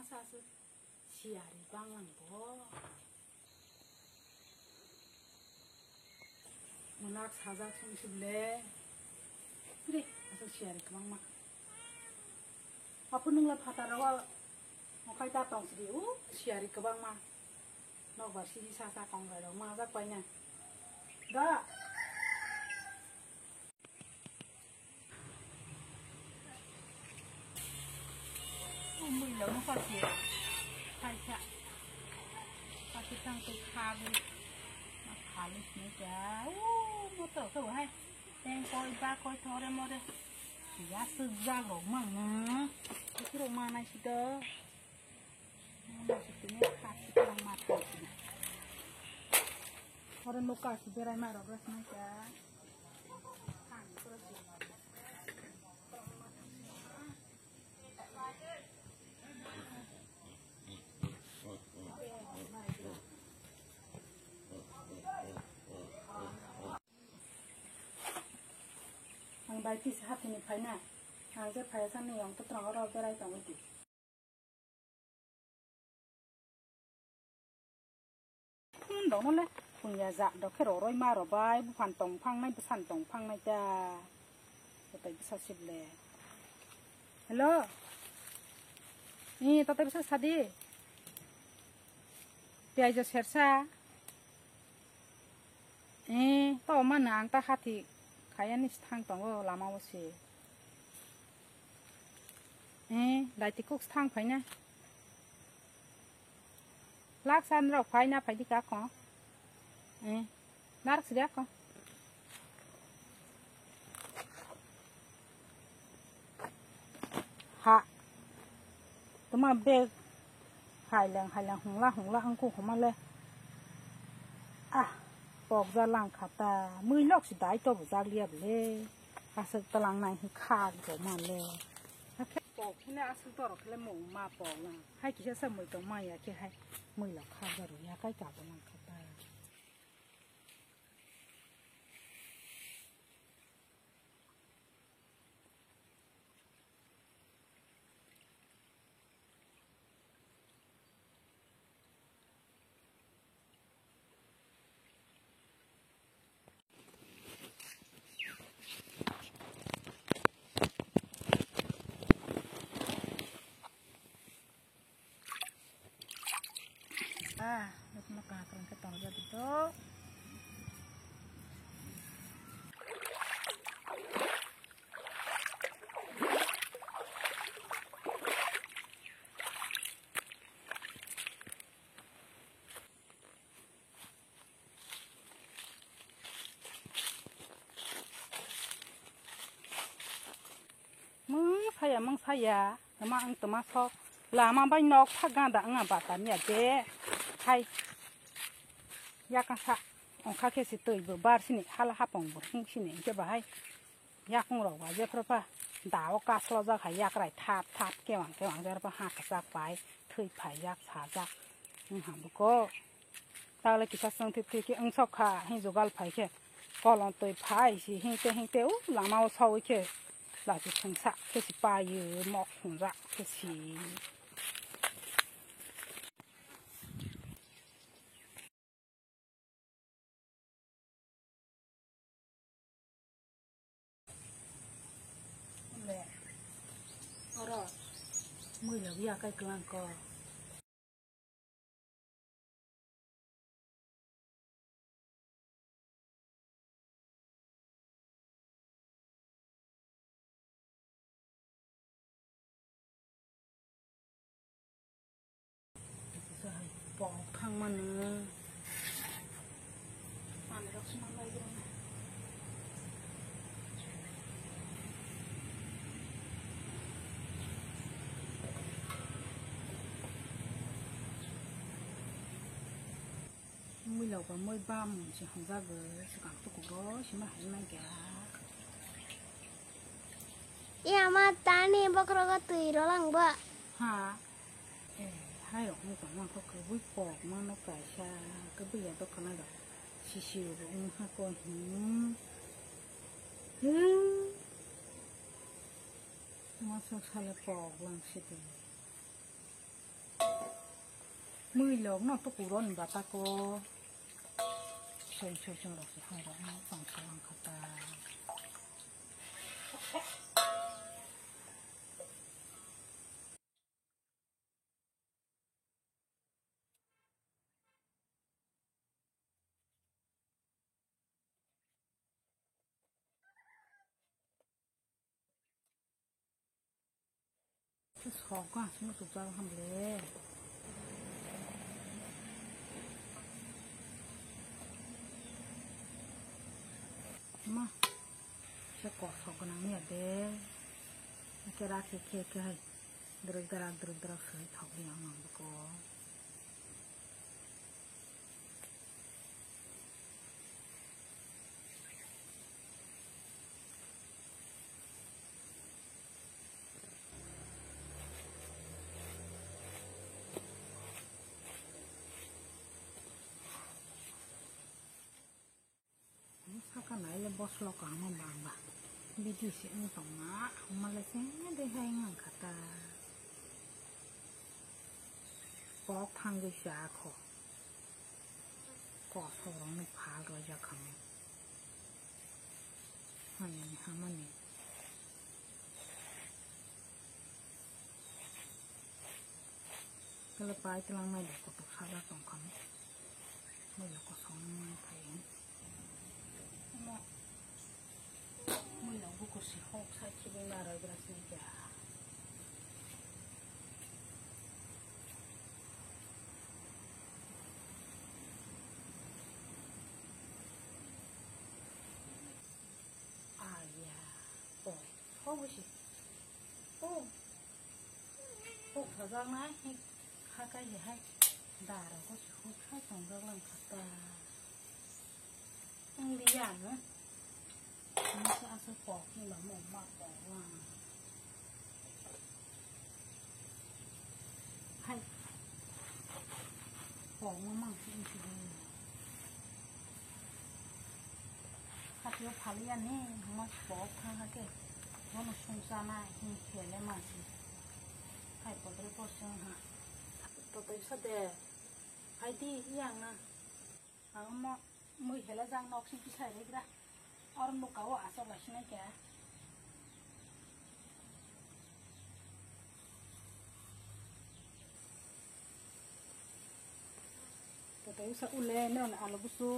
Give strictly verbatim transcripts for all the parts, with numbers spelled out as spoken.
Siyari banglang bo. Munak sajak sung sible. Re, asuk siyari kwbangma. Apo nungla phataro o, okai ta tong sidi, u, siyari kwbangma. Nokbar sidi sasa kong bai rok, majak bai na. Da. Mui lomo kasi. Kaisa. Kasi tang tu khabu. Ma khalu sini ja. U, motor tu hai. Teng koi ba koi thore more. Ya sujak rok mang na. Kiro manai sito. Oro nuka si berai ma rok rok nai ka. Ang bai kisa hathini phaina. Ang je phai sanni ang to tong oro berai tong di. Dongno le punya jak dok khe roroi ma robai buphan tong phangnai bwsan tong phangnai ta. Tatai bwsa sible. Hello. Ni tatai bwsa sadi. Piajo sersa. Eh, to mano ang ta hathi khayani thang tongo lama o se. Eh, daiti kuk thang phaina. Lak san rok phaina phaidi ka kho. Eh, narak sida kho. Ha. Tuma bag haileng haileng hungla hungla wngkhu huma le. Ah, pokja lang kha ta. Mui lok si dai to bujak liya bole. Aswk tlang nai hi khak jo ma le. Hakhe pok hine aswk dorok le mung ma pok lang. Hai kisa sa mui tong ma ya khe hai mui lok khak jaro ya kai ka bo lang kha ta. Ah, nukno kaham khe tongjak dito. Mung saya, mung saya, tama ang tama sok, lama bai nok pha gada ang bata niya de, hai, yakasa, ongkha khe si twi bo bar sini, hala hapong bo hing sini, hingke bahai. Yakung rok bai jephru pha da o kaslojak hai yakrai thap thap kewang kewang jephru pha ha kwchak pai thwi phai jak sajak wng ha buko. Tagle kisa chwng thik thik khe wng sok kha hing jugal phai khe kolong twi phai si hing te hing te u lama o saui khe lachi thwngsa khe si pai o mok thwngjak khe si. Le. Oro. Mui lobwi akai kwlangko. Pok thangmani. Mui lok ba mui bam se hamjak swkang tukugo sima hai nai kha. Iya ma tani bokhrogo twi rolang ba. Ha. Eh, hai rok ni tong ang kok kwbui pok mano kaisa kwbui ya dokhana rok sisi rok wng ha ko hin. Hmm. Masa sale pok lang sidi. Mui lok no to kuro ni bata ko. Soi soi soi rok se hai rok no tong salang kha ta. Sok aswk no chukjak ham le. Ma, se kosok gwnang ya de. Khe rakhe khe khe hai. Druk drak druk drak soi thok ya mang ko. Saka nai le boslo kaham bang ba. Bidi se wng tong na, hama le se de hai wng kha ta. Kok thang gwi cha kho. Kosok rok ni phal roi jak kha mo. Hani hama ni. Kala pai tlang mai le kotok sajak tong kha mo. Mui le kosong nang mai phai. Mo. Mui le bukur si hok sai khibi ma roi bra sini kya. Aya. Oh, hok bisi. Oh. Hok sajak nai. Hakai hai. Dara ko si hok sai tong jak lang kha ta. Ang liya no. Ang sa asa pok ni ba mo ma pok wa. Hai. Pok ma ma si si. Hati o phali ya ni ma pok tha ha ke. Mo no sung sa na hi khele ma si. Hai pok re pok sung ha. To to sa de. Hai di yang na. Ang mo mui hela jang nok si bisai regra. Or muka o asok lai sinai kya. Tei sa ule non alu busu.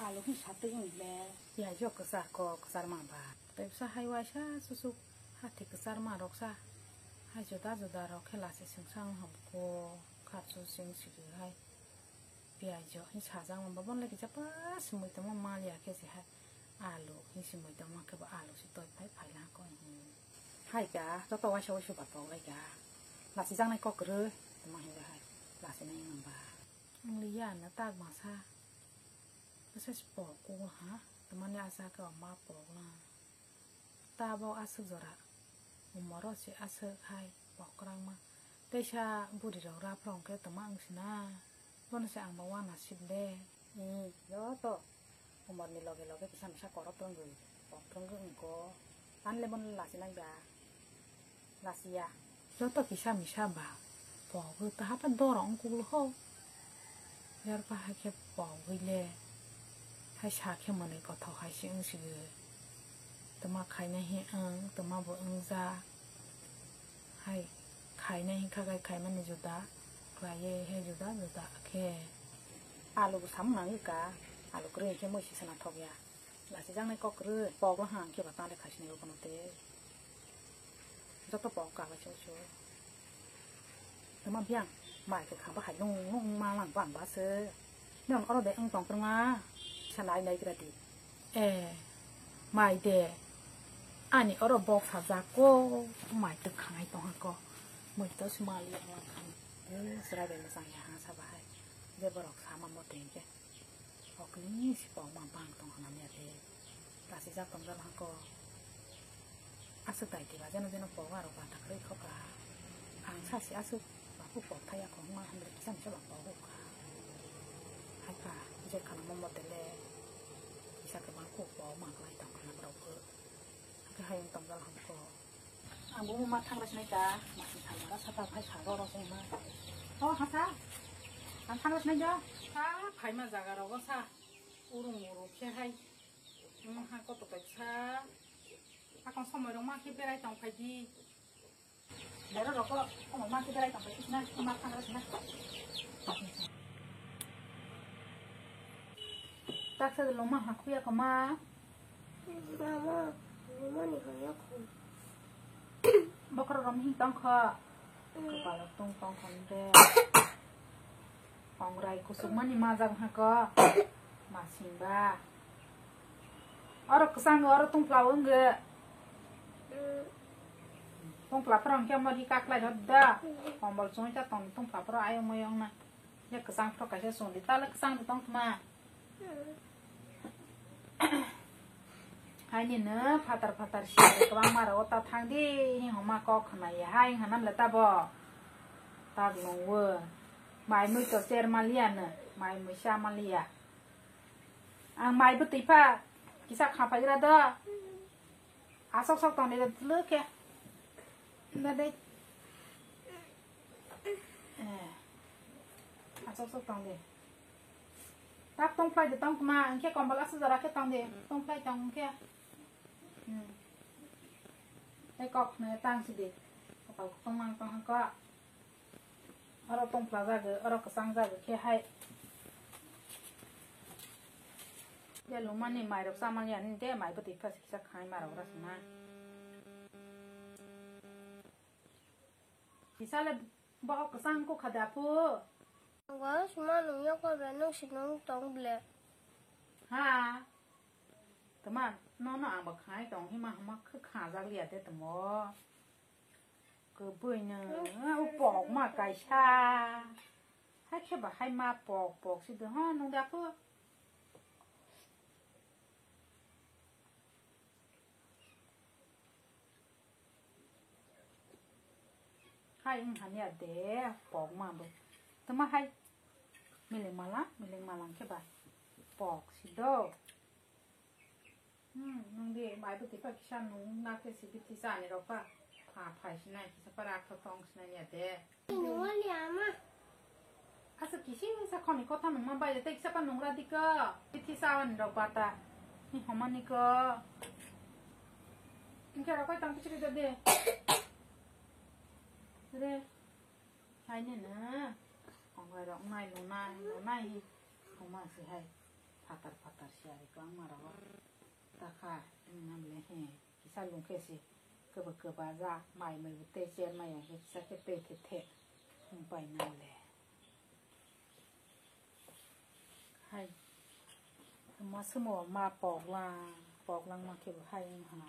Alu hi satwi ule. Ya jo kwchar ko kwchar ma ba. Tei sa hai waisa susuk. Hati kwchar ma rok sa. Hai juda juda rok khela se sungsang hab ko. Kharchu sing sigi hai. Piyaj o hin sajak ma, bo le kisa pas mui tongma mal ya khe se hai alu hin si mui tongma khe bo alu si toi phai phai la ko hin. Hai ka joto waisa waisa ba tok lai ka lasi jak nai kok kwrwi tongma hin hai lasi nai wng ba. Ang li ya na tak ma sa bwsa si pok ko ha tongma ni asa khe ma pok la. Tabok aswk jora umoro se aswk hai pokrangma. Teisa burirok raphra hwnkhe tongma wngsina. Bono se ang bo uanasip le. Hmm, joto umorni loge loge kisa misa korop rwngwi, pok rwngwi wngkho. Anle bono lachina ba? Lachiya. Joto kisa misa ba pogwi ta hapha doro wngkuklo ho. Yarpa hakhe pogwi le hai sakhe mwnwi kothok hai se wngsigo. Twma khainai he wng, twma bo wngjak. Hai khainai hinkha khai khaimani juda, khlaiwi he juda juda khe. Alu bo samung nangwi ka, alu kwrwi hinkhe mui sisana thokya. Lachijak nai kok kwrwi, pok wng hang khe ba tang de khaisni rw kono tei. Joto pok ka bai chau chau. Tama biang, mai kwkhang ba hai nung nung ma lang bang ba se. Non oro de wng tong kwrwngma, sa nai nai gra di. Eh, mai de, ani oro bok sajak ko, mai kwkhang ai tong ha ko. Mui to smal ya lang khan. Eh, srai bai mosang ya ha sa ba hai. Je borok sama mo teng ke. Okni si pok ma bang tong hwnam ya de. Lachijak tong jal hako. Aswk dai diba jeno jeno pok aro ba takrwi khoka. Ang sa si aswk ba ku pok thaya ko ma hamle kisa misa ba pok ka. Hai ka je khana mo mote le. Kisa ke ba ku pok ma klai tong khana borok ko. Hai ka hai tong jal hako. Ang bo ma thang rw sinai ka, ma thang rw saka phai sa rw rw song ma. O hasa. Ang thangna sinai jo. Sa phaima jaga rogo sa. Urung urung khe hai. Hmm, ha koto kaisa. Akon somoi rok ma khe berai tong phai di. Bero rok ko somoi ma khe berai tong phai di na, ma thang rok na. Tak sa lo ma ha khuya ko ma. Mama, mama ni hoya ko. Bokhorok rok hing tong kho. Kwpal rok tung tong kho de. Kongrai kusuk mani majak hako. Masing ba. Oro kwchang oro tungpla wngge. Tungpla phoro hwnkhe mori kaklai rok da. Kombol chumui ta tong tungpla phoro ayung mayung na. Ya kwchang phoro kaisa chumui tala kwchang tong tma. Haini no phatar phatar siyari kwbangma rok ta thang di, hing homa kok khna ya hai hwnam le tabo. Tak nungwi. Mai mui to cher maliya no, mai mui sa maliya. Ang mai bwtwi pha kisa kha phaigra do. Asok sok tong de tlo khe. Na de. Eh. Asok sok tong de. Tak tong phlai de tong ma, ang khe kombol aswk jora khe tong de. Tong phlai tong khe. Hmm. Tei kok hwnwi tang si di. Kopal tongmang tong hwn kok. Oro tongpla jago, oro kwchang jago khe hai. Ya lumani mairok chamani ani de mai bwtwi kisa khai marok rw sima. Kisa le bohok kwchang kukha de aphu. Bo sima nung yokol bai nung si nung tong ble. Ha. Tama, nono ang bo khai tong hima hama khe khajak liya de tamo. Kwbui no, o pok ma kaisa. Hai khe ba hai ma pok pok si de ha nung da phu. Hai wng hamya de pok ma bo. Tama hai. Miling mala, miling mala khe ba. Pok si do. Hmm, nung di mai bwtwi pha kisa nung na khe si bithi chani rok pha. Pha phai sinai kisa para kho tong sinai ya de. Nungwali ama. Asa kisi sa khoni kotha nung ma bai tei kisa pa nungra dikha. Bithi sa ani rok bata. Ni homani ko. Ingke rok pai tang kisi de de. Re. Hai ni na. Ongoi rok nai lo nai lo nai. Homa si hai. Phatar phatar si ari ko ang ma rok. Takha, wng nam le he, kisa lung khe se, kwba kwba ja, mai mai bo tei cher maya khe kisa khe tei the the, wng pai nam le. Hai, ma sumo ma pok lang, pok lang ma khe bo hai wng hana.